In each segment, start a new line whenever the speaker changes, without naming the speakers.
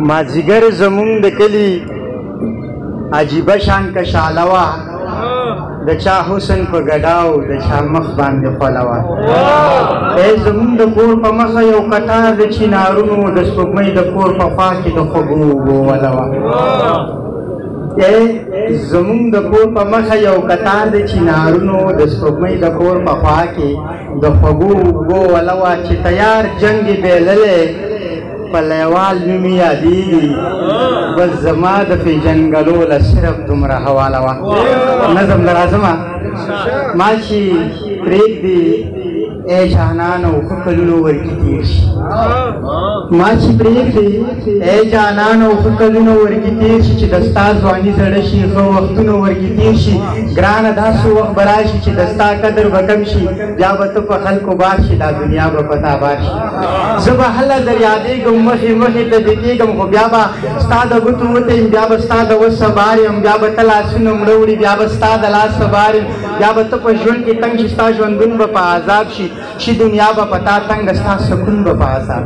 مازیګر زمونږ د کلي عجیبه شان کشاله وه، د چا حسن په ګډاو د چا مخ باندې خوله وه. ای زمونږ د کور په مخه یو قطار د چینارونو، د سپوږمۍ د کور په خوا کې د خوږو اوبو وله وه. ای زمونږ د کور په مخه یو قطار د چینارونو، د سپوږمۍ د کور په خوا کې د خوږو اوبو وله وه. چې تیار جنګ یې بېللی په لیوال نوم یې یادېږي، بس زما د پېژندګلو له صرف دومره حواله وه. نظم له راځمه ما چې پرېږدي ای جانانو ښه کلونو ورکې تېر شي، ما چې پرېږدي ای جانانو ښه کلونو ورکې تېر شي، چې د ستا ځواني زړه شي ښه وختونو ورکې تېر شي. ګرانه داسې وخت به راشي چې د ستا قدر به کم شي، بیا به ته په خلکو بار شي، دا دنیا به په تا بار شي. زه به هله در یادېږم مخې مخې ته دې کېږم، خو بیا به ستا د ګوتو وته یم، بیا به ستا د وسه بار یم، بیا به ته لاسونه مړه وړي، بیا به ستا د لاسه بار یم، بیا به ته په ژوند کې تنګ شي، ستا ژوندون به په عذاب شي، شي دنیا به په تا تنګه، ستا سکون به په عذاب.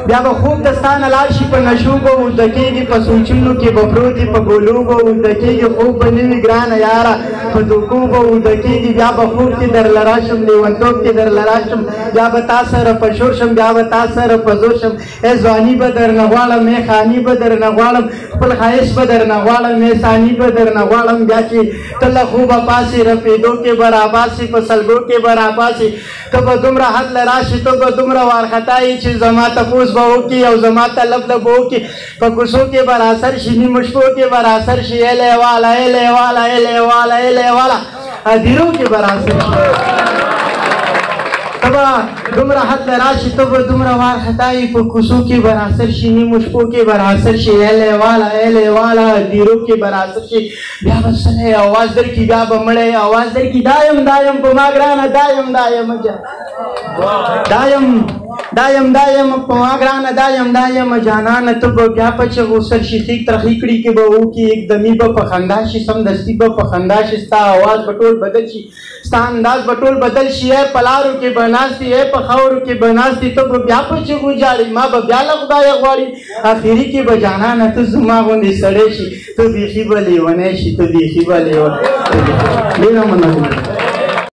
بیا به خوب د ستا نه لاړ شي، په نشو به اوده کېږي، په سوچونو کې به پروت وي، په ګولو به اوده کېږي، خوب به نه وي ګرانه یاره، په دوکو به اوده کېږي. بیا به خوب کې درله راشم، لیونتوب کې درله راشم، بیا به تا سره په شور شم، بیا به تا سره په زور شم. ای ځواني به درنه غواړم، ای خاني به درنه غواړم، خپل ښایست به درنه غواړم، ای ثاني به درنه غواړم. بیا چې ته له خوبه پاسې رپېدو کې به راپاسې، په سلګو کې به راپاسې، ته به دومره حد له راشې، ته به دومره وارخطا یې چې زما تپوس به وکړي او زما طلب له به وکړي. په کوڅو کې به راسر شي، نیمو شپو کې به راسر شي، ای لیواله ای لیواله ای لیواله ای لیواله هدیرو کې به راسر شي. ته به دومره حد له راشي، ته به دومره وارخطا یې، په کوڅو کې به راسر شي، نیمو شپو کې به راسر شي، ای لیواله ای لیواله هدیرو کې به راسر شي. بیا به ستړی اواز درکړي، بیا به مړی اواز درکړي، دایم دایم په ما ګرانه، دایم دایم دایم دایم دایم په ما ګرانه، دایم دایم جانانه. ته به بیا په چغو سر شي، خیک ترخی کړي کې به وکړي، یک دمي به په خندا شي، سمدستي به په خندا شي، ستا اواز به ټول بدل شي، ستا انداز به ټول بدل شي. ای په لارو کې به ناست ای په خاورو کې به ناست، ته به بیا په چغو ژاړي، ما به بیا له خدایه غواړي. اخري کې به جانانه ته زما غوندې سړی شي، ته بیخي به لیونی شي، ته بیخي به لیونی. ډېره مننه.